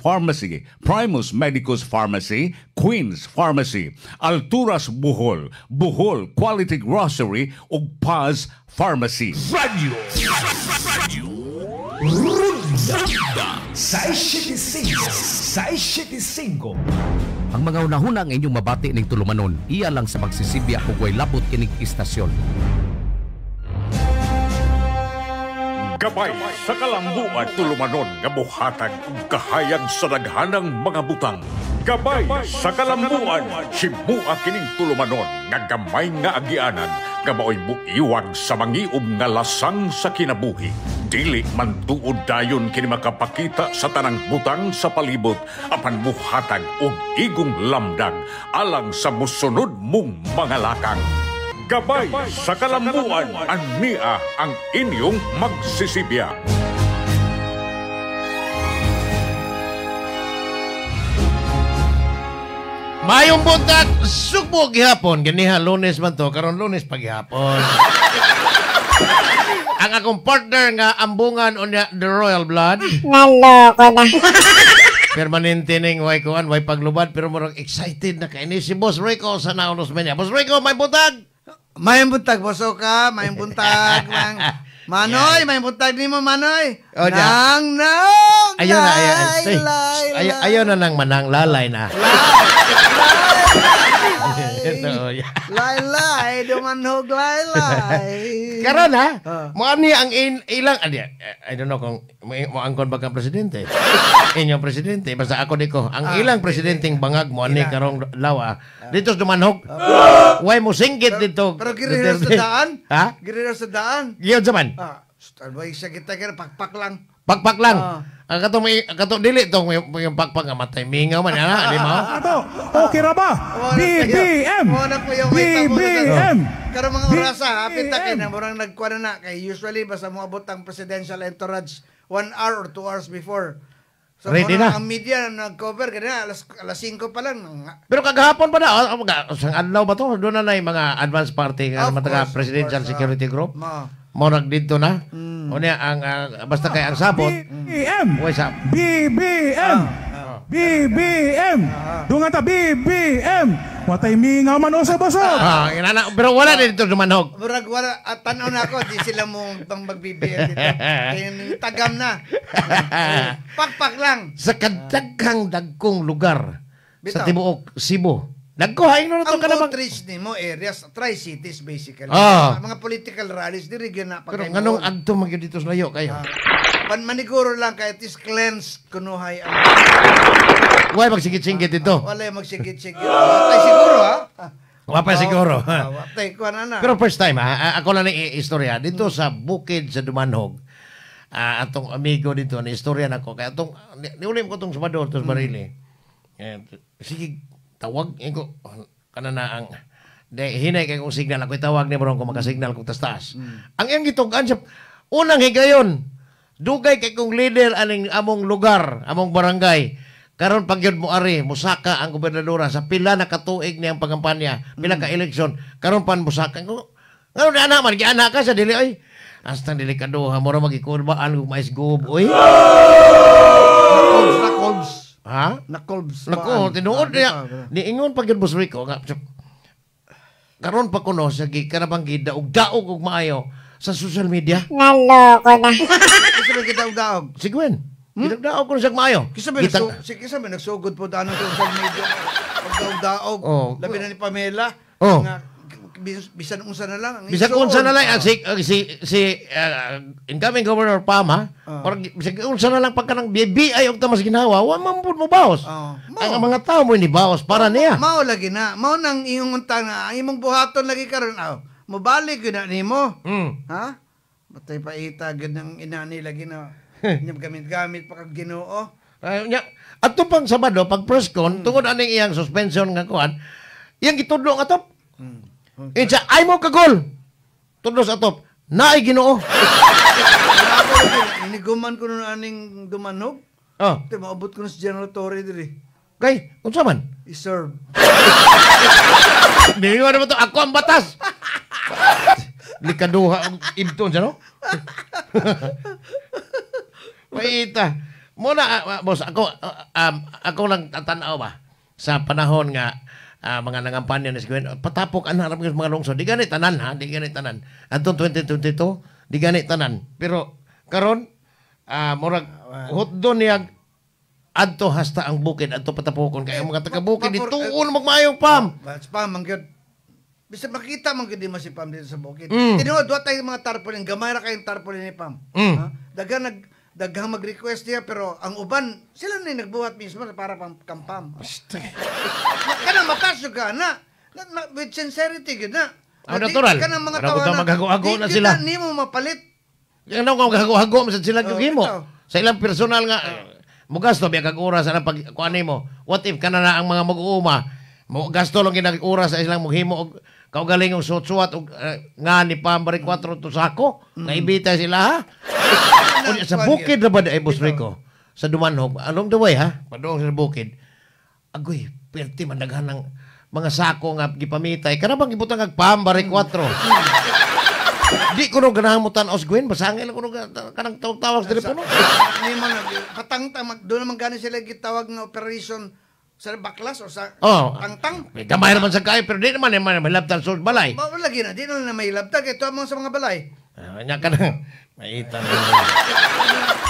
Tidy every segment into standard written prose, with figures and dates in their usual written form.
Pharmacy, Primus Medicus Pharmacy, Queen's Pharmacy, Alturas Bohol, Bohol Quality Grocery ug Paz Pharmacy. Radio Ronda 675 675. Ang mga hunahuna nga inyong mabati ning tulumanon, iya lang sa pagsisibya ug way labot kining istasyon. Gabay sa kalambuan, tulumanon nga mohatag og kahayag sa daghanang mga butang. Gabay sa kalambuan, simua kining tulumanon nga gamay nga agianan, nga maoy muiwag sa mangiob nga lasang sa kinabuhi. Dili man tuod dayon kini makapakita sa tanang butang sa palibot, apan muhatag og igong lamdag alang sa musunod mong mga lakang. Gabay sa kalambuan, ania ang inyong magsisibya. Mayong buntag, sugbo gihapon. Ganiha, Lunes man to, karon Lunes pa gihapon. Ang akong partner nga ambungan unya the Royal Blood. Naloko na. Permanente ning way kuan, way paglubad, pero murag excited na kay ni si Boss Rico sa Naunos Mania. Boss Rico, may buntag! Mayong buntag, Boss Oka. Mayong buntag. Manoy, mayong buntag nimo, Manoy. Oh, nang, nang, ayaw na, ayaw, lay, lay, ayaw, ayaw na nang manang, lalay na. Lay, lay, lay, dumanhog, lay, lay. Karon ha, mo ani ang ilang, I don't know kung moangkon ba kang presidente. Inyong presidente, basta ako di ko. Ang ilang presidenteng bangag mo ani karong lawa. Dito sa dumanhog. Way mo singgit dito. Pero girero sa daan? Ha? Girero sa daan? Giyon sa man? Way siya kita kira, pakpak lang. Pakpak lang. Ang katong may katong dili tong yung pakpak nga matay mingaw man ana, di mo? Ato, okay ra ba? BBM. BBM. Karon mga orasa, hapit ta kay na murang nagkuan na kay usually basta moabot ang presidential entourage 1 hour or 2 hours before. So ready na. Ang media na nag-cover kanina alas 5 pa lang. Pero kagahapon pa na, sang adlaw ba to? Doon na na yung mga advance party nga mga presidential security group. Mo nagdito na. Unya ang basta kay ang sabot. BBM. BBM. BBM. Dungan ta BBM. Watay mingaw man usa basot. Inana, pero wala dito dumanhog. Murag wala at tan-aw na ako di sila mo pang mag-BBM dito. Kay tagam na. Pakpak lang. Sa kadaghang dagkong lugar sa tibuok Cebu. Nagko haing no to ka namang outreach nimo areas, tri-cities basically. Mga political rallies diri gyud na pagkay. Pero nganong adto man gyud dito sa layo kayo? Pan maniguro lang kay it is cleansed kunuhay ang. Way magsigit-sigit dito. Wala magsigit-sigit. Ay siguro ha. Wa pa siguro. Wa tay kuan na. Pero first time ha, ako lang ni istorya dito sa bukid sa Dumanhog. Atong amigo dito ni istorya nako kay atong niulim ko tong Sabado to sa Barili. Sige tawag ko kana na ang de hinay kay kong signal ako itawag ni bro kung makasignal kong taas. Ang iyang gitug-an siya unang higayon dugay kay kong leader aning among lugar, among barangay. Karon pag yun mo ari musaka ang gobernadora sa pila na katuig niyang pangampanya, pila ka eleksyon, karon pan musaka ko. Ngano na ana man giana ka sa dili oy. Hasta dili kaduha mo ra magikurbaan kung mais gob oy. Nakolbs. Ha? Nakolbs. Nako, tinuod niya. Niingon pag yun, Boss Rico, nga, karon pa kuno sa kanabang gidaog-daog og maayo sa social media. Naloko na. Kisa ba gidaog-daog? Si Gwen. Gidaog-daog ko na siya maayo. Kisa ba nagsugod po daan sa social media? Pagdaog-daog. Labi na ni Pamela. Oh. Bisan unsa na lang. Bisan unsa na lang. Si incoming Governor Pama, bisan unsa na lang pagka ng BBI og tamas ginawa, wa man pud mo baos. Ang mga tao mo ni baos para niya. Mao lagi na. Mao nang iyong untang na. Ang imong buhaton lagi karon. Mobalik yun na nimo. Ha? Batay paita gud ng inani lagi na. Gamit-gamit pa kag Ginoo. Ato pang Sabado pag press con tungod aning iyang suspension nga kuan, iyang gitudlo nga top. Insa ay mo kagol. Tudlo sa top. Naay Ginoo. Iniguman ko nun aning dumanog. Oh. Te maabot ko na si General Torre diri. Kay, unsa man? I-serve. Niingon naman to, ako ang batas. Likaduha ang ibton siya, no? Paita. Muna, boss, ako lang tatanaw ba sa panahon nga mga nangampanya ni Gwen, patapok ang harap ng mga lungsod. Di gani tanan ha, di gani tanan. Atong 2022, di gani tanan. Pero karon murag hutdo niya adto hasta ang bukid, adto patapokon kay ang mga taga bukid dituon magmaayong Pam. But Pam, man gyud. Bisa makita man gyud di mo si Pam dito sa bukid. Tinuod, wa tayo mga tarpaulin. Gamay ra kayong tarpaulin ni Pam. Ha? Daghan daghang mag-request niya, pero ang uban sila na yung nagbuhat mismo para pang kampam. Kanang matas yung ka na, with sincerity gyud na. Ah, natural. Kanang mga Para tawa maghago-hago di na gyud sila. Nimo mapalit. Ano kung gago-hago man sad sila Oh, gyud himo. bitaw. Sa ilang personal nga mugasto biya kag oras ana pag kuan nimo. What if kana na ang mga mag-uuma mo gasto lang kinag oras sa ilang mughimo og kaugalingong suot-suot og nga ni Pam Baricuatro to sako nga ibita sila ha. Unya, sa bukid na ba di ay, Boss Rico? Sa Dumanhog, along the way ha, padung sa bukid. Agoy, perti man daghan ng mga sako nga gipamitay. Kana bang gibutang kag Pam Baricuatro? Di ko no ganahan mo tan-aw Gwen, basangil ko no kanang tawag-tawag sa telepono. Nimo na patangtang mag doon naman gani sila gitawag nga operation sa baklas o sa Oh. tangtang. May gamay naman sa kayo, pero di naman naman malabtan sa balay. Mao lagi na di na na may labtag ito among sa mga balay. Ah, nya ka na. Maita na.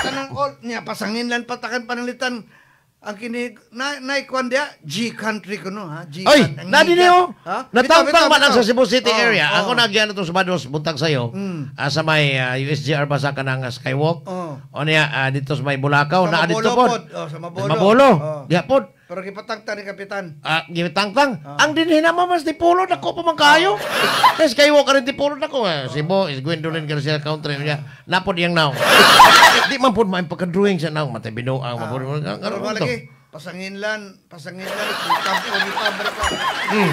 Kanang all niya pasangin lan patakan panalitan ang kini na naikuan dia G country kuno ha, G. Oy, ang nadi giga. niyo. Ha? Natangtang Bitaw, bitaw, man ang sa bitaw. Cebu City Oh, area. oh. Ako nagyan ito sa Bados buntag sayo. Sa may USGR ba sa kanang Skywalk. Oh. O niya dito sa may Bulacau Sa na dito Mabolo pod. pod. Oh, sa Mabolo. Mabolo. Oh. Diha pod. Pero gipatangtang ni kapitan. Ah, gitangtang. Ang dinhi naman mas Tipolo dako pa man kayo. Kay Skywalk ka rin Tipolo dako. Eh, Cebu is Gwendolyn Garcia country niya. Napod iyang naong. Di man pod maayong pagka-drawing sa naong matay binuang mabod. Pero ba lagi pasangin lan kampo ni Pam Baricuatro.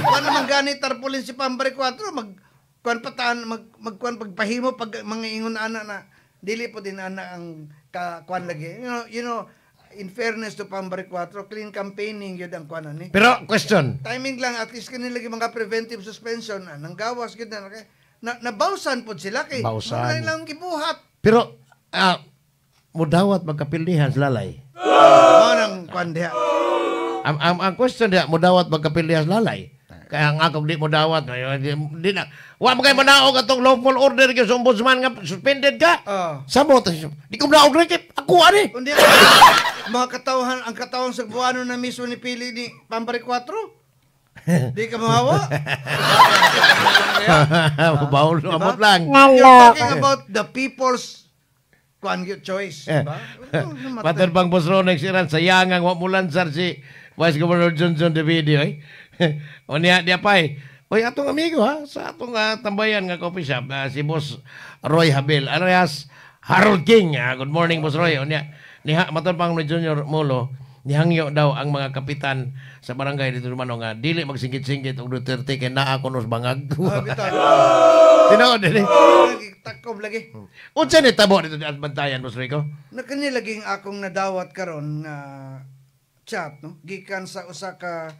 Kuan naman gani tarpaulin si Pam Baricuatro, mag kuan pataan mag magkuan pagpahimo pag mga ingon ana na dili po din ana ang ka kuan lagi. You know, in fairness to Pam Baricuatro, clean campaigning yun ang kuan ani. Pero question, Timing lang, at least kanila lagi mga preventive suspension na nang gawas gyud na kay na nabawsan pod sila kay Bawsan. wala lang gibuhat. Pero mudawat magkapildihan sa lalay. Mao nang kuan diha. Ang question diha, mudawat magkapildihan sa lalay. Kaya ang akong di mo dawat, di na. Wa mo kay manaog atong lawful order kay sa ombudsman nga suspended ka. Oh. Samot, di ko manaog rin kay ako ani. Kundi mga katawhan, ang katawhan sa buwano na mismo ni pili ni Pam Baricuatro. Di ka mahawa. Bawol amot lang. You're Naloko. talking about the people's kuan gyud choice, diba? Patod bang Boss Ronex iran sa yangang wa mo lansar si Vice Governor Johnson de video eh. O niya diya pa eh. Oy, atong amigo ha sa atong tambayan nga coffee shop si Boss Roy Habel alias Harold King. Ah, good morning, Boss Roy. O niya niha matod pang ni Junior Molo nihangyo daw ang mga kapitan sa barangay dito naman nga dili magsingkit-singkit og Duterte kay naa kuno sa bangag. Ah, bitaw. Tinuod din eh. Takob lagi. Unsa ni tabo dito sa Bantayan, Boss Rico? Na kani laging akong nadawat karon nga chat, no, gikan sa usa ka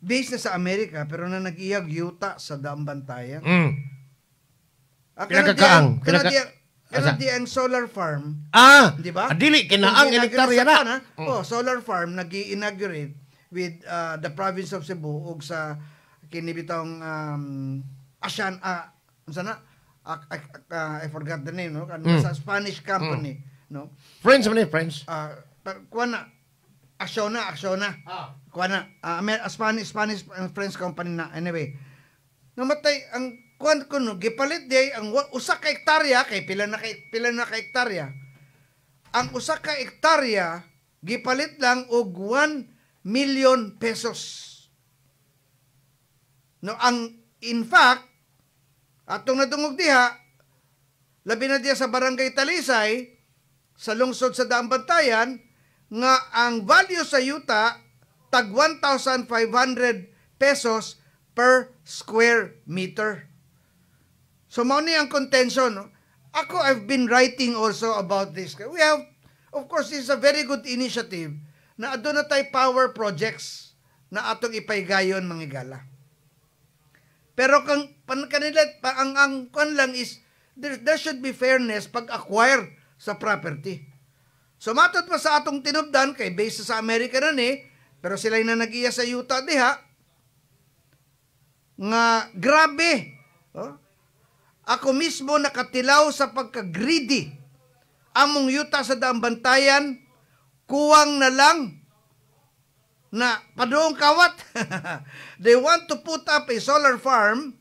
base na sa Amerika pero na nag-iyag yuta sa Daang Bantayan. Ah, Pila ka kaang? Kana Asa? di ang solar farm. Ah, Di ba? Ah, dili kinaang Kung elektarya na. na. Oh, solar farm nagi-inaugurate with the province of Cebu ug sa kini bitong Asian unsa na? I forgot the name, no, ano, sa Spanish company, no. Friends man ni friends. Ah, pero kuan na Acciona, Acciona. Kuan na Spanish and French company na, anyway. Namatay ang kuan ko, no, gipalit di ang usa ka hektarya kay pila na ka hektarya. Ang usa ka hektarya gipalit lang og 1 million pesos. No, ang in fact atong nadungog diha labi na diha sa Barangay Talisay sa lungsod sa Daang Bantayan nga ang value sa yuta tag 1,500 pesos per square meter. So mao ni ang contention, no? Ako, I've been writing also about this. We have, of course, this is a very good initiative na aduna tay power projects na atong ipaygayon mga igala. Pero kang pan kanila pa, ang kwan lang is there should be fairness pag acquire sa property. So matod pa sa atong tinubdan kay base sa Amerika na ni, pero sila na nag-iya sa yuta diha nga grabe. Oh? Ako mismo nakatilaw sa pagka-greedy. Among yuta sa Daanbantayan, kuwang na lang na padoong kawat. They want to put up a solar farm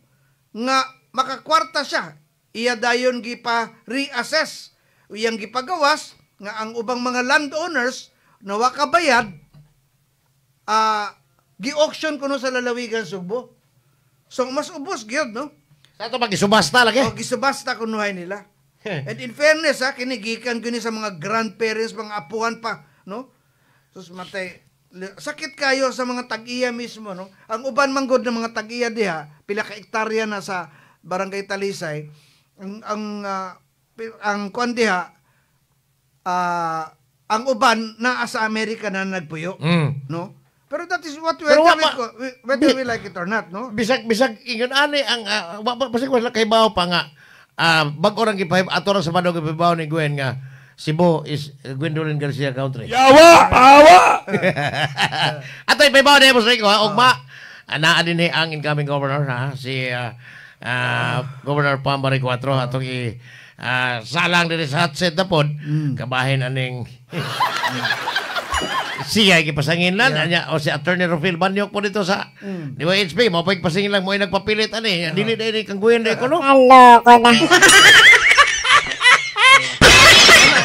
nga makakwarta siya. Iya dayon gipa reassess. Iyang gipagawas nga ang ubang mga landowners na wa kabayad, gi-auction kuno sa lalawigan Sugbo. So mas ubos gyud, no? Sa ato magisubasta lagi. O gisubasta kunuhay nila. And in fairness ha, kini gikan kini sa mga grandparents, mga apuhan pa, no? Sus matay, sakit kayo sa mga tag-iya mismo, no? Ang uban man gud ng mga tag-iya diha, pila ka hektarya na sa Barangay Talisay, ang kuan diha, ang uban naa sa Amerika na nagpuyo, no? Pero that is what we Pero whether we like it or not, no? Bisag bisag ingon ani ang basig wala kay bawo pa nga bag-o rang gipahib ato ra sa badog gipahibaw ni Gwen nga Cebu is Gwendolyn Garcia country. Yawa! Awa! Ato ipahibaw ni Boss Rico ha, ugma naa dinhi ang incoming governor ha, si Governor Pam Baricuatro, atong i salang dinhi sa hot seat na pod, kabahin aning siya gipasangin lang anya o si Attorney Rufil Banyok po dito sa DYHP mo pa pasingin lang mo ay nagpapilit ani dili dili kang Gwen ko, no. Naloko na.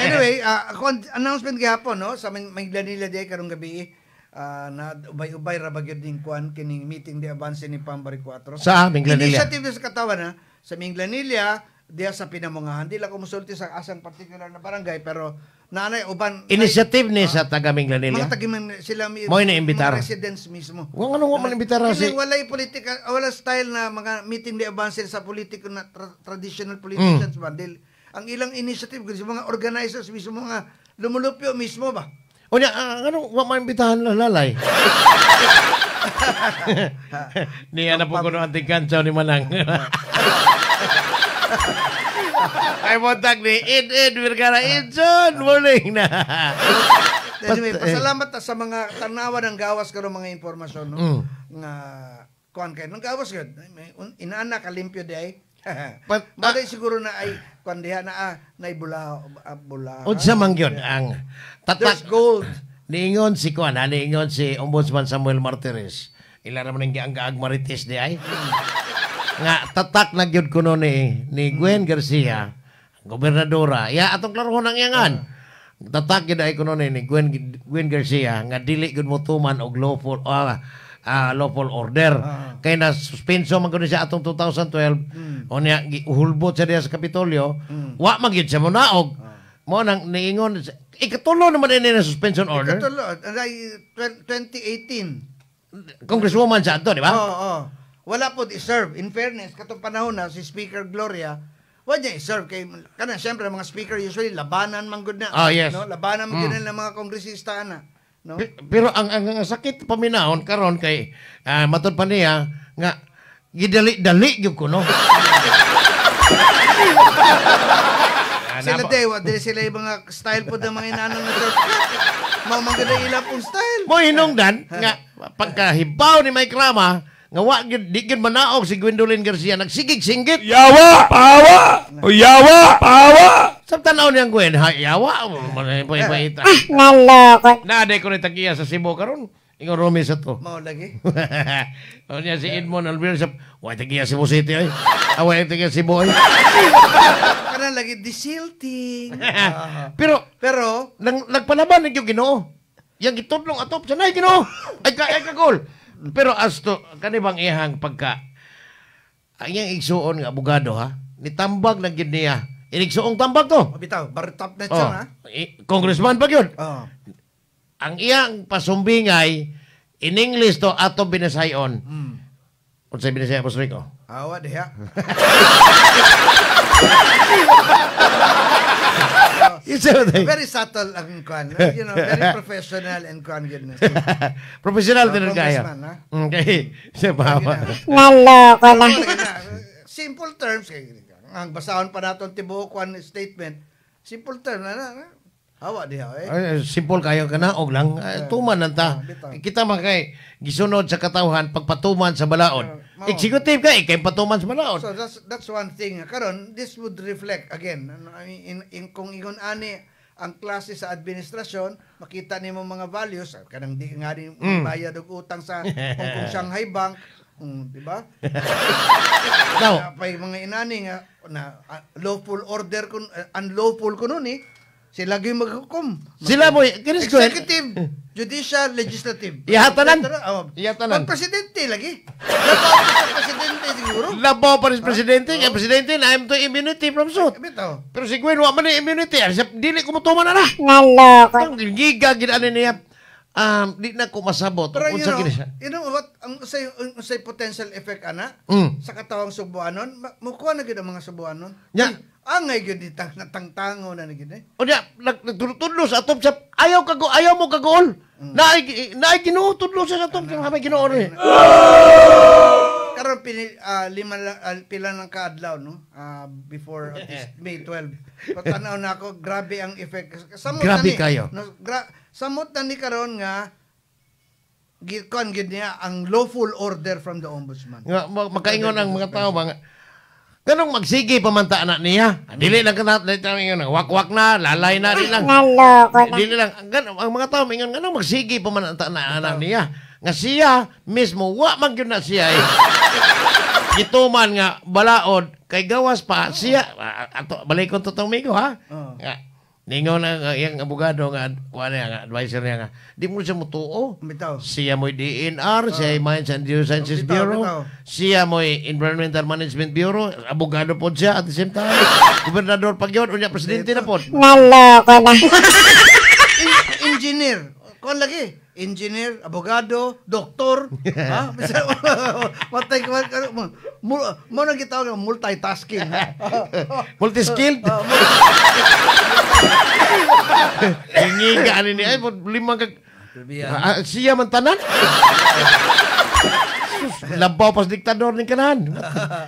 Anyway, ako ang announcement gihapon, no, sa Minglanilla di karong gabi, na ubay-ubay ra ba gyud ning kuan kining meeting di avance ni Pam Baricuatro. Sa Minglanilla. Initiative sa katawan ha, sa Minglanilla diya sa Pinamungahan. Di lang ko musulti sa asang particular na barangay pero naanay uban Initiative ni sa taga Minglanilla. Mga taga sila Mo iniimbitar. mga residents mismo. Wa ngano wa man imbitar si Kini walay politika, wala style na mga meeting di avance sa politiko na traditional politicians ba. Dil, ang ilang initiative sa mga organizers mismo, mga lumulupyo mismo ba. Unya, ngano wa man imbitahan lalay? Niya na po kuno anting kantsaw ni Manang. Ay montag ni Ed Ed Vergara Edson morning na. Anyway, pasalamat ta sa mga tanawa ng gawas karon mga impormasyon, no. Nga kuan kay nang gawas gyud. May inaana kalimpyo di ay. Malay siguro na ay kuan diha na nay bula bula. Unsa man gyud ang tatak There's gold. Niingon si kuan, ha, niingon si Ombudsman Samuel Martires. Ila ra man ang gianggaag Marites di ay. Nga tatak na gyud kuno ni Gwen Garcia, gobernadora. Ya atong klarohon ang iyangan. Tatak gyud ay kuno ni Gwen Garcia nga dili gyud motuman og lawful lawful order. Kay na suspenso man kuno siya atong 2012. Unya gihulbot siya diha sa Kapitolyo. Wa man gyud siya monaog. Mo nang niingon ikatulo naman ini na suspension order. Ikatulo, ay 2018. Congresswoman siya ato, di ba? Oo, oo. Wala po i-serve. In fairness, katong panahon na si Speaker Gloria, wala niya i-serve. Kay, kana, siyempre, mga speaker usually, labanan man gud na. Ah, yes. No? Labanan man gud na ng mga kongresista na. No? Pero ang sakit paminahon karon kay matod pa niya nga gidali-dali gyud ko, no. Sila day, wa dili sila yung mga style po ng mga inanang na shortcut. Mao man gud ang ilang pong style. Mo hinungdan nga pagkahibaw ni Mike Rama nga wa gyud di gyud manaog si Gwendolyn Garcia nagsigig singgit. Yawa! Pawa! O yawa! Pawa! Sa tanaw niyang Gwen, ha, yawa manay pa ita. Naloko. Na day ko ni tagiya sa Cebu karon. Ingon Romy sa to. Mao lagi. O niya si Edmond Alvira sa wa tagiya Cebu City oy. Away tagiya Cebu oy. Kana lagi disilting. Pero Pero nang nagpalaban na gyud Ginoo. Yang gitudlong atop sa nay Ginoo. Ay ka ay kagol. Pero as to kani bang iyang pagka ang iyang igsuon nga abogado ha, nitambag na gyud niya. Inigsuong tambag to. Oh, bitaw, bar top na Oh, siya, ha? Congressman pa gyud. Oh. Ang iyang pasumbingay in English to ato binasayon. Unsay binasaya, Boss Rico? Awa diha. Isa ba tayo? Very subtle ang kwan. Very professional and kwan goodness. Professional Oh, din kaya. congressman, ha? Okay. Siya ba? Naloko na. Simple terms. Kay, ang basahon pa nato ang tibuok kwan statement. Simple term na. Hawa diha eh. Ay, simple kayo ka na og lang. Ay, tuman lang ta. Bitaw. Kita man kay gisunod sa katawhan pagpatuman sa balaod. Mao. Executive ka ikay patuman sa balaod. So that's one thing. Karon this would reflect again. Ano, I mean, in kung ingon ani ang klase sa administrasyon, makita nimo mga values kanang di nga ni bayad og utang sa Hong Kong Shanghai Bank, di ba? Now, Pay mga inani nga na lawful order kun unlawful kuno ni sila gyud maghukom. Sila mo, kinis ko. Executive, judicial, legislative. Ihatanan. Oh. Ihatanan. Pag presidente lagi. Labaw pa sa presidente siguro. Labaw pa rin sa presidente. Kaya presidente na I'm to immunity from suit. Bitaw. Pero si Gwen, wa man ni immunity. Ay, siya, dili ko mutuman na na. Naloko. Ang giga, ginaan niya. Di na ko masabot. Pero you Unsa know, kini siya? you know what ang say potential effect ana sa katawang Subuanon, mukuha na gyud ang mga Subuanon. Nya. Uy, angay gyud ni tang natangtango na ni gyud eh. O niya, nagtudlo sa atop siya. Ayaw kago, ayaw mo kagool. Naay Ginoo tudlo siya sa atop siya. Hamay Ginoo rin. Karon lima pila ng kaadlaw no before at least May 12. Patanaw na ako, grabe ang effect. Samot Grabe na ni, kayo. No, samot na ni karon nga gikuan gyud niya ang lawful order from the ombudsman. Nga, makaingon ang mga tao ba nga, ganong magsige pamanta na niya. Dili lang kana ingon wakwak na, lalay na di lang. Naloko na. Dili lang ang mga tao mingon ganong magsige pamanta na anak niya. Nga siya mismo wa man gyud na siya eh. Gituman nga balaod kay gawas pa siya ato balikon to tong migo ha. Nga ningon ang iyang abogado nga kuan niya nga advisor niya nga di mo siya mutuo. Bitaw. Siya mo'y DNR, siya Mines and Geosciences Bitaw, Bureau, bitaw. siya mo'y Environmental Management Bureau, abogado po siya at the same time. Gobernador pa gyud, unya presidente na po. Naloko na. Engineer. Kuan lagi. Engineer, abogado, doktor, ha? Matay ko mo nang gitawag nga multitasking. Multi-skilled. Hingiga ani ni ay lima ka siya man tanan. Labaw pas diktador ning kanan.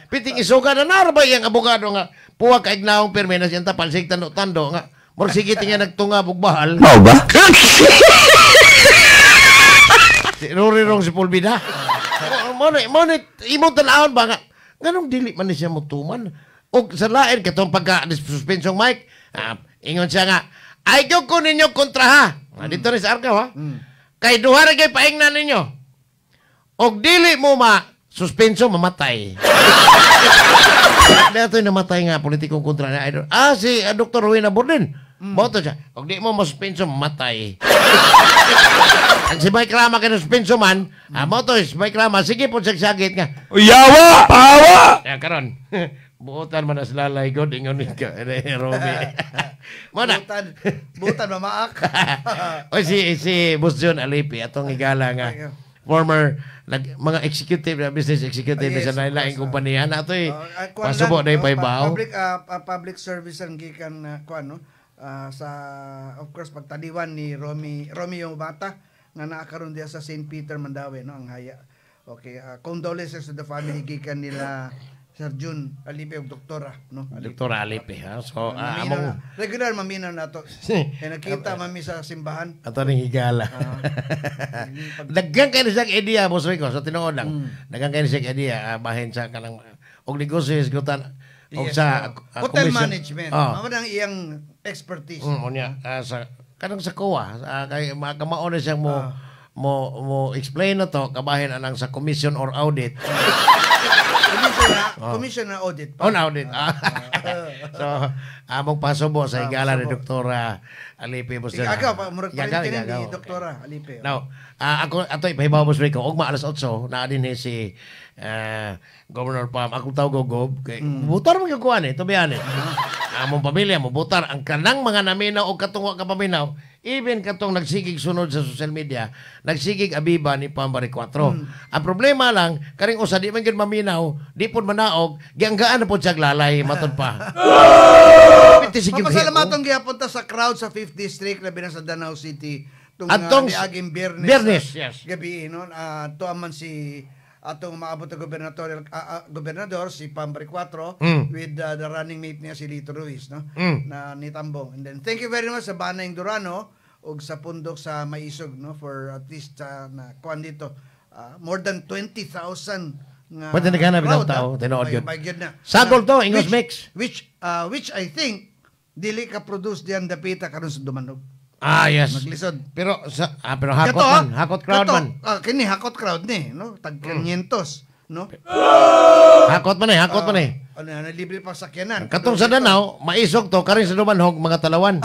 Piting isuga na nara ba iyang abogado nga puwa ka ignaong pirmi na siyang tapal sig tando-tando nga murag sige tinga nagtunga bug bahal. Mao ba? Si Rory Rong si Pulbida. Mo na imong tan-awon ba nga nganong dili man ni siya motuman? Og sa lain katong pagka suspensyon Mike, ingon siya nga ay gyud ko ninyo kontra ha. Dito rin sa Argao ha. Kay duha ra kay paingnan ninyo. Og dili mo ma suspenso mamatay. Dito namatay nga politikong kontra na idol. Si Dr. Rowena Borden. Mao to siya. Og di mo masuspenso mamatay. Ang si Mike Rama kay suspenso man, mao to si Mike Rama sige po sagsagit nga. Yawa! Pawa! Ya karon. Buotan man as lalay god ingon ni ka Romy. Mo na. Butan mamaak. O si Boss John Alipi atong higala nga former mga executive na business executive Yes, sa lain-laing of course, kumpanya na atoy kuan pasubo lang, na yung no, paybaw. Public service ang gikan kuan no sa of course pagtaliwan ni Romeo Bata nga naa karon diha sa St. Peter Mandaue no ang haya. Okay, condolences to the family gikan nila Sir Jun Alipe ug doktora no. Doktora Alipe ha. So Mamina among regular mamina nato. Kay nakita mami sa simbahan. Ato ning higala. Daghan kay siyang idea Boss Rico sa tinuod lang. Daghan kay siyang idea bahin sa kanang og negosyo isgutan og Yes, sa hotel commission. management. Oh. Mao nang iyang expertise. Unya sa kanang sa COA kay makamao na siyang mo mo explain na to kabahin anang sa commission or audit. Commission na audit pa. On audit. So among pasubo sa higala ni Doktora Alipe Boss. Igagaw pa murag Igagaw, parintinan igagaw. ni Doktora Alipe. Now, ako ato ipahibaw Boss Rico ugma alas 8 naa dinhi si Governor Pam. Akong tawag og Gob kay butar man gyud ko ani, to be honest. Among pamilya mo butar ang kanang mga naminaw og katong wa ka paminaw, even katong nagsigig sunod sa social media, nagsigig abiba ni Pam Baricuatro. Ang problema lang karing usa di man gyud maminaw, di pud manaog, gianggaan na pud siya lalay matud pa. Mapasalamaton gyapon ta sa crowd sa 5th District labi na sa Danao City tung Atong niaging Biyernes. Biyernes, yes. Gabi no, tuwa man si atong maabot na gubernatorial gobernador si Pam Baricuatro with the running mate niya si Lito Ruiz, no, na nitambong. And then thank you very much sa Banayng Durano ug sa pundok sa Maisog, no, for at least na kuan dito more than 20,000 nga Pwede na gana bitaw crowd, tao, ah. tinuod yun. May gyud na. Sagol Na- to, Ingos mix. Which I think dili ka produce diyan dapita karon sa Dumanog. Ah, yes. Maglisod. Pero sa pero hakot Kato, man, hakot crowd kato, man. Kini hakot crowd ni, no? Tag 500, no? Hakot man eh, hakot man eh. Ano na, libre pa sakyanan. Katong sa Danao, maisog to karin sa Dumanhog mga talawan.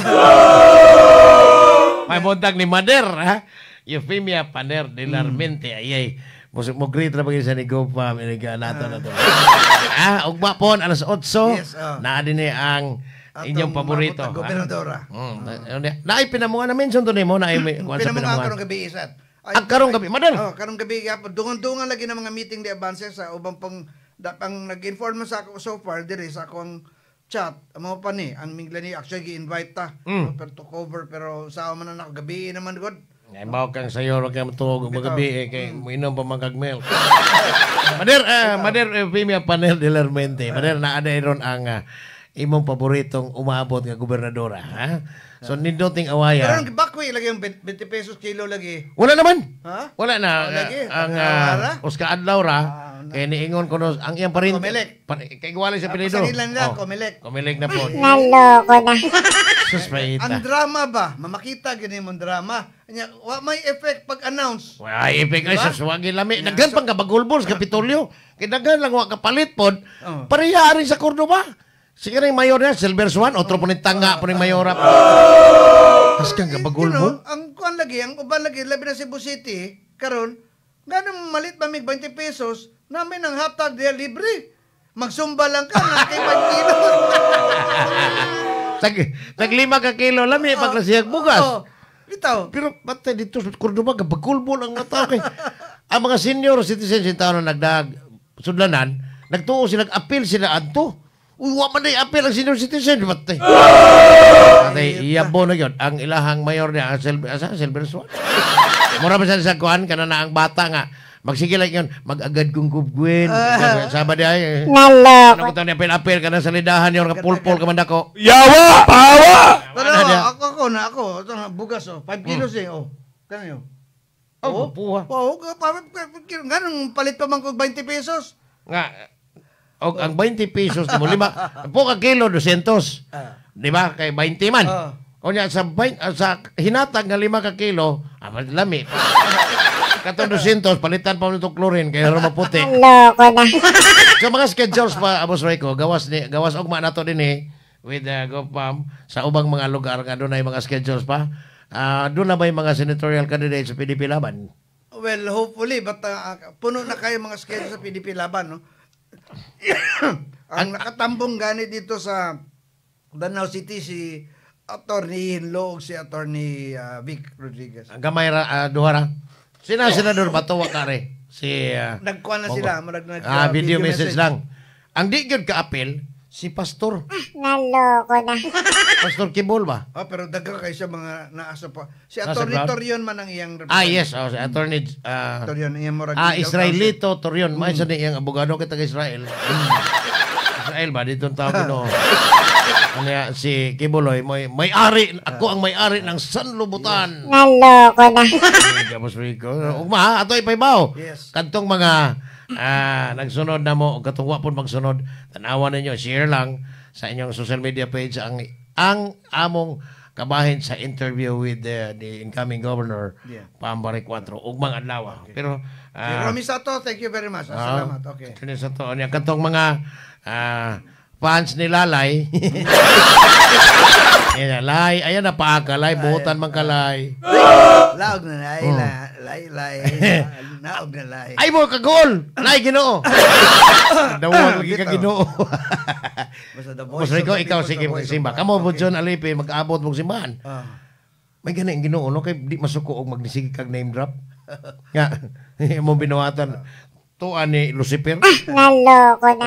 May buntag ni Mader, ha? Euphemia Paner de Larmente. Ay, ay. Mo greet ra pag sa ni Gopa, nato na to. Ugma pon alas 8. Yes, ah. Naa din eh ang Atong inyong paborito. maabot ang gobernadora. Naay pinamungan na mention to nimo, naay may kuan sa Pinamungan pinamungan. karong gabi isat. Ay, Ang karong gabi, Mader. Oh, karong gabi gyapon dungan-dungan lagi ng mga meeting di advance sa ubang pang pang nag-inform sa ako so far diri sa akong chat mo pa ni ang mingla ni actually gi-invite ta no, pero to cover pero sa man na ako gabi naman god. Ay, bawo kang sayo, wag kang matuog magabi eh, kay muinom pa man kag milk. Mader, Mader Euphemia Panel de Larmente. Mader, naa na ron ang imong paboritong umabot nga gobernadora, ha? So, nindoting Pero awaya. ang bakwi lagi yung 20 pesos kilo lagi. Wala naman. Ha? Wala na. Oh, lagi. Ang Ara? Oscar Adlaw ra, kay niingon ko no, ang iyang parin. Comelec. Kay wala sa apelyido. Pasangilan nila, Oh, Comelec. Comelec na po. Naloko na. Sus, paita. Ang drama ba? Mamakita gini mong drama. Nya, wa may effect pag-announce. Ay, epek ay Diba? sa suwagi lami. Daghan pang kabagulbol sa Kapitolyo. Kay daghan lang wa kapalit pod. Oh. Pareha rin sa Cordoba. Sige rin mayor niya, Silver Swan, otro po ni tanga po ni mayora. Haskan You kabagulbol. know, ang kuan lagi, ang uban lagi, labi na Cebu City, karon, ganun malit pa mig 20 pesos, namin ang hatag diya libre. Magsumba lang ka, nga kay 5 kilo. Tag 5 ka kilo lami paglasiyag bugas. Oh, bitaw. Pero patay dito sa Cordoba, kabagulbol ang mga tao kay. Ang mga senior citizens yung tao na nagdag sudlanan, nagtuo sila, nag-appeal sila adto. Uy, wa man na appeal ang senior citizen. Patay. Patay, iyabo na yun. Ang ilahang mayor niya, ang Silver Swan. Mura pa siya sa kuan, kana na ang bata nga. Magsige lang yun, mag-agad kong kubgwin. Sama di ay. Naloko. Ano ko ito niya, appeal ka na sa lidahan yun, kapulpol ka man dako. Yawa! Pawa! Pero Wala niya. ako na ako, ito na, bugas oh, 5 kilos eh, oh. Kano yun? Oh, puha. Oo, oh, ganun palit pa man kog 20 pesos. Nga, og ang 20 pesos mo, lima, po ka kilo, 200. Di ba? Kay 20 man. Unya, sa, 20, sa hinatag nga 5 ka kilo, lami. Katong 200, palitan pa mo itong chlorine, kaya ro maputi. Naloko na. So mga schedules pa, Abos Rico, gawas, ni, gawas ugma nato din eh, with GoPam, sa ubang mga lugar nga doon ay mga schedules pa. Doon na ba yung mga senatorial candidates sa PDP Laban? Well, hopefully, but puno na kayo mga schedule sa PDP Laban, no? Ang nakatambong gani dito sa Danao City si Attorney Hinlo ug si Attorney Vic Rodriguez. Ang gamay ra, duha ra. Sina Senador Bato Wakare. Si Nagkuha na sila, murag nag video message lang. Ang di gyud ka-appeal si Pastor. Naloko na. Pastor Kibol ba? Oh, pero daghan kayo sa mga naasa pa. Si Nasa Attorney ground? Torion man ang iyang Yes, oh, si Attorney Torion iyang murag legal Israelito Torion, may sa iyang abogado kita kay Israel. Israel ba dito ang tawag no? Ano ya, si Kibuloy, may-ari, ako ang may-ari ng Sanlubutan. Naloko na. Boss Rico. Ugma, ato ipaybaw. Yes. Kadtong mga nagsunod na mo, katong wa pud magsunod, tanawan ninyo, share lang sa inyong social media page ang among kabahin sa interview with the incoming governor, Yeah. Pam Baricuatro, ugmang adlaw. Okay. Pero Si Romy Sato, thank you very much. Salamat. Okay. Kini sa to niya katong mga fans ni Lalay. Ayan, Lay, ayan na paaka, Lay, buhutan man kalay. Laog na lay, lay, lay, naog na lay. Ay mo kagol! Lay Ginoo. Dawag lagi ka Ginoo. Basta Boss Rico, ikaw sige magsimba. Kamo okay. John Alipe mag-abot mong simbahan. May gani ang Ginoo no kay di masuko og magnisigi kag name drop. Nga imong binuhatan tuan ni Lucifer. Naloko na.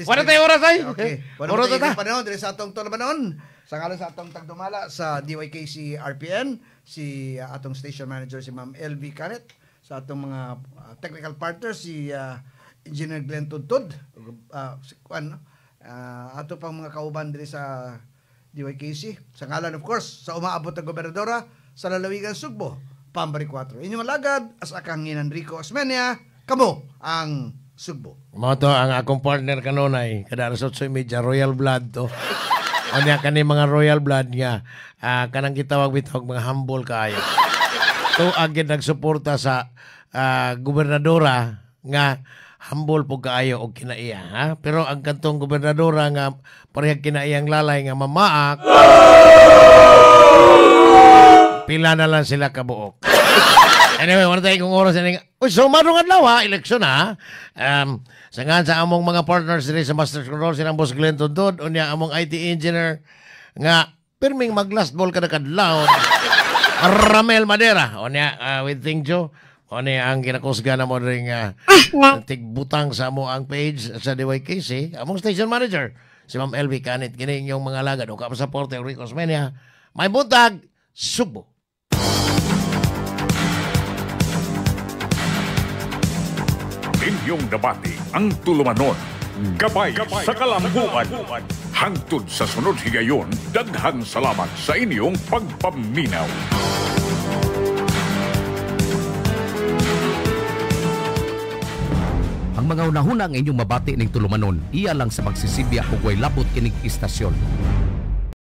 Wala tayo oras ay. Okay. Wala tayo ta. Panahon diri sa atong tulabanon. Sa ngalan sa atong tagdumala sa DYKC RPN, si atong station manager si Ma'am LV Canet, Sa atong mga technical partners si Engineer Glenn Tudtud, si kuan, no? Ato pang mga kauban diri sa DYKC. Sa ngalan, of course, sa umaabot na gobernadora sa lalawigan Sugbo, Pambari 4. Inyong alagad, as akang Rico Osmeña, kamo ang Sugbo. Mao to ang akong partner kanunay kada alas 8:30, Royal Blood to. Unya kani mga Royal Blood nga kanang gitawag bitawg mga humble kaayo. To agad nagsuporta sa gobernadora nga humble po kaayo og kinaiya, ha. Pero ang kantong gobernadora nga parehag kinaiyang lalay nga mamaak, pila na lang sila kabuok. Anyway, wala tayo kung oras ini. Uy, so marong adlaw ha, eleksyon ha. Sa nga sa among mga partners diri sa Masters Control, silang Boss Glenn Tundod, unya among IT engineer nga pirming mag last ball kada kadlaw, Ramel Madera. Unya with Think Joe. Unya ang ginakusga na mo ring tigbutang sa amo ang page sa DYKC, among station manager, si Ma'am LV Kanit, kini inyong mga alagad. O kapasaporte, Rico Osmeña. May buntag, Sugbo. Inyong nabati ang tulumanon. Gabay sa kalambuan. Hangtod sa sunod higayon, daghang salamat sa inyong pagpaminaw. Ang mga hunahuna nga inyong mabati ning tulumanon, iya lang sa pagsisibya ug way labot kining istasyon.